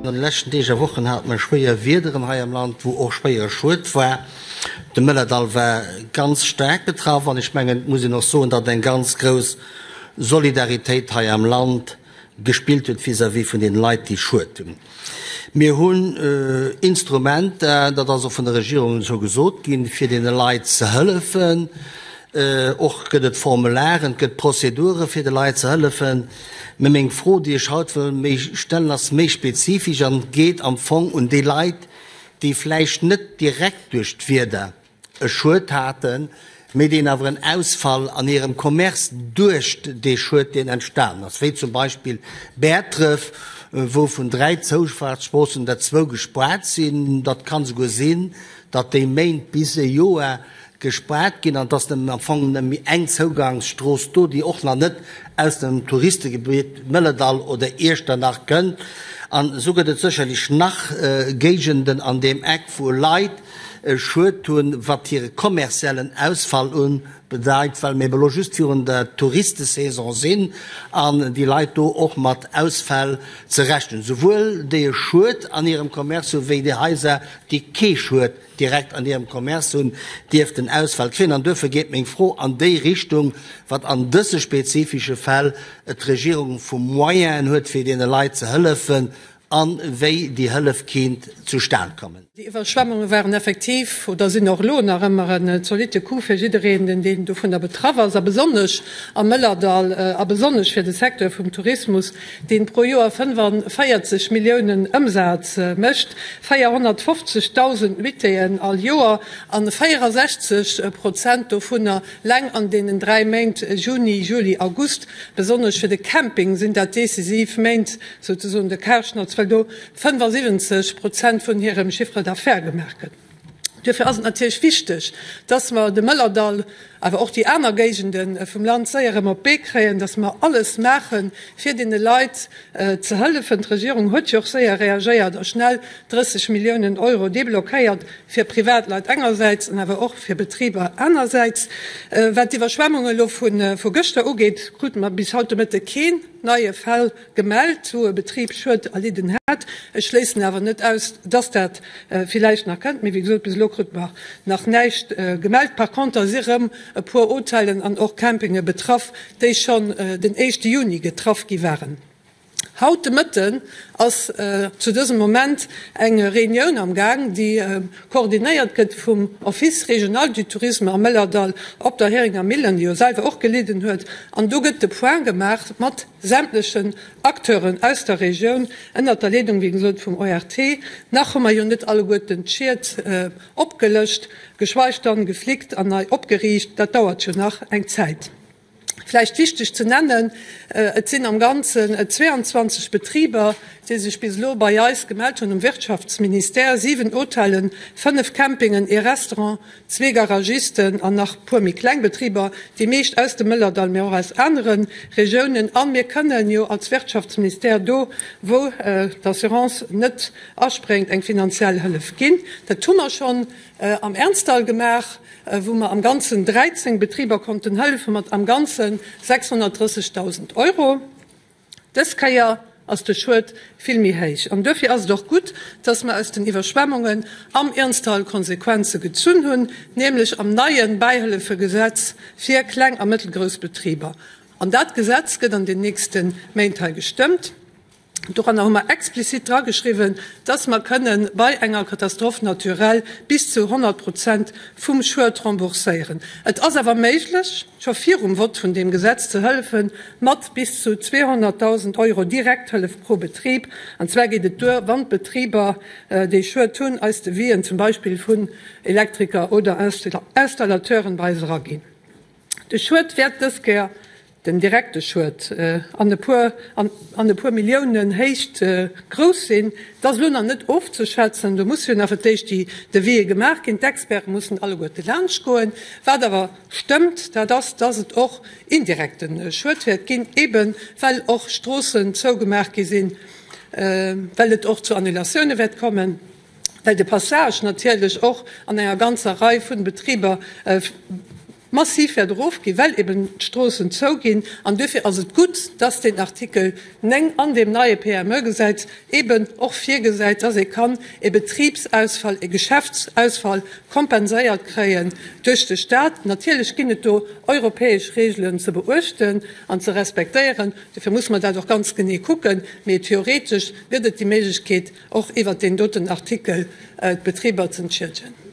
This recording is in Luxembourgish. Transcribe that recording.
An de leschten Deeg a Wochen hate mer schwéier Wiederen hei am Land, wou och schwéiere Schued war. De Mëllerdall war ganz staark betraff an ech mengen, et muss een och soen, datt eng ganz grouss Solidaritéit hei am Land gespillt huet vis-à-vis vun deene Leit, déi Schued hunn. Mir hunn Instrumenter, dat ass och vun der Regierung esou gesot ginn, fir deene Leit ze hëllefen. Och gëtt et Formularen, et gëtt Prozedure fir de Leit ze hëllefen. Mä meng Fro, déi ech haut wëll méi stellen, ass méi spezifesch an geet am Fong un déi Leit, déi vläicht net direkt duerch d'Wieder e Schued haten, mee deen awer en Ausfall an hirem Commerce duerch dee Schued, deen entstanen ass, wéi zum Beispill Bäertref, wou vun 3 Zoufahrtsstroossen der zwou gespaart sinn. Dat kann esouguer sinn, datt déi Méint bis e Joer gespaart ginn an et ass nëmmen am Fong nëmme méi eng Zougangsstrooss do, déi och nach net aus dem Touristegebitt Mëllerdall oder Iechternach kënnt. An esou gëtt et sécherlech nach Géigenden an deem Eck, wou Leit e Schued hunn, wat hire kommerziellen Ausfall ubedeit, well mir ebe lo just virun der Touristesaison sinn an déi Leit do och mat Ausfäll ze rechnen hunn, souwuel déi e Schued an hirem Commerce hunn, wéi déi Haiser, déi kee Schued direkt an hirem Commerce hunn, dierften Ausfäll kréien. An duerfir geet meng Fro an déi Richtung, wat an dëse spezifische Fäll d'Regierung vu Moyenen huet, fir deene Leit ze hëllefen, An wéi déi Hëllef kinnt zustan kommen. Déi Iwwerschwemmunge waren effektiv oder sinn och elo nach ëmmer en zolitte Coup fir jiddereen, deen dovunner betraff ass, a besonnesch am Mëllerdall a besonnesch fir de Secteur vum Tourismus, deen pro Joer 45 Milliounen Ëmsaz mécht, 450.000 Nuitéeën all Joer an 64 Prozent dovunner leng an deenen 3 Méint Juni, Juli, August. Besonnesch fir de Camping sinn dat decisiv Méint. souzesoen de Karschnatz, well do 75 Prozent vun hirem Chiffre d'affaires gemaach gëtt. Duerfir ass et natierlech wichteg, dass mer de Mëllerdall, awer och déi aner Géigende vum Land séier erëm op d'Bee kréien, dass mer alles maachen, fir deene Leit ze hëllefen. D'Regierung huet jo och séier reagéiert a schnell 30 Milliounen Euro deblockéiert fir Privatleit engersäits an awer och fir Betriber anersäits. Wat d'Iwwerschwemmunge elo vu gëschter ugeet, krute mer bis haut de Mëtte keen neie Fall gemellt, wou e Betrib Schued erlidden hätt. Ech schléissen awer net aus, dass dat villäicht nach kënnt, mee wéi gesot, bis elo krute mer nach näischt gemellt. Par conter si rëm e puer Hotellen an och Campinge betraff, déi schonn den éischte Juni getraff gi waren. Haut de Mëtten ass zu dësem Moment eng Reunioun am Gaang, déi koordinéiert gëtt vum Office régional du tourisme am Mëllerdall op der Heringer Millen, déi jo selwer och gelidden huet. An do gëtt de Point gemaach mat sämtlechen Acteuren aus der Regioun, ënnert der Leedung, wéi gesot, vum ORT. Nach hu mer jo net alleguerten d'Schied opgelëscht, geschweig dann geflickt an nei opgeriicht. Dat dauert jo nach eng Zäit. Vläicht wichteg ze nennen, Et sinn am Ganzen 22 Betriber, déi sech bis elo bei eis gemellt hunn um Wirtschaftsministère, 7 Hotellen, 5 Campingen, ee Restaurant, zwee Garagisten an nach e puer méi kleng Betriber, déi meescht aus dem Mëllerdall, mee och aus anere Regiounen. A mir kënnen jo als Wirtschaftsministère do, wou d'Assurance net aspréngt, eng finanziell Hëllef ginn. Dat hu mer schonn am Ernzdall gemaach, wou mer am Ganzen 13 Betriber konnten hëllefe mat am Ganze 630.000 Euro. Dës Kéier ass de Schued vill méi héich. An duerfir ass et och gutt, dass mer aus den Iwwerschwemmungen am Ernzdall Konsequenze gezunn hunn, nämlech am neie Bäihëllefegesetz fir kleng a mëttelgrouss Betriber. An dat Gesetz gëtt an den nächste Méint hei gestëmmt. Doranner hu mer explizit drageschriwwen, dass mer kënnen bei enger Catastrophe naturelle bis zu 100 Prozent vum Schued rembourséieren. Et ass awer méiglech, scho virum Vott vun deem Gesetz ze hëllefen, mat bis zu 200.000 Euro Direkthëllef pro Betrib. An zwar geet et duer, wann d'Betriber, déi Schued hunn, eis Devisen, zum Beispill vun Elektriker oder Installateuren, bei eis eraginn. De Schued wäert dës Kéier, den direkte Schued, an e puer an e puer Milliounen Héicht grouss sinn. Dat ass elo nach net ofzeschätzen. Do musse jo nach fir d'éischt déi Devisë gemaach ginn. D'Experte mussen alleguerte laanscht goen. Wat awer stëmmt, dat ass, dass et och indirekte Schued wäert ginn, eeben well och Stroossen zougemaach gi sinn, well et och zu Annulatioune wäert kommen. well de Passage natierlech och an enger ganzer Rei vun Betriber. massiv wäert erofginn, well eben d'Stroossen zouginn. An duerfir ass et gutt, dass deen Artikel 9 an deem neie PME-Gesetz eben och virgesäit, dass ee kann e Betribsausfall, e Geschäftsausfall kompenséiert kréien duerch de Stat. Natierlech ginn et do europäesch Regelen ze beuechten an ze respektéieren. Dofir muss mer dat och ganz genee kucken. Mee theoretesch gëtt et déi Méiglechkeet, och iwwert deen doten Artikel d'Betriber z'entschiedegen.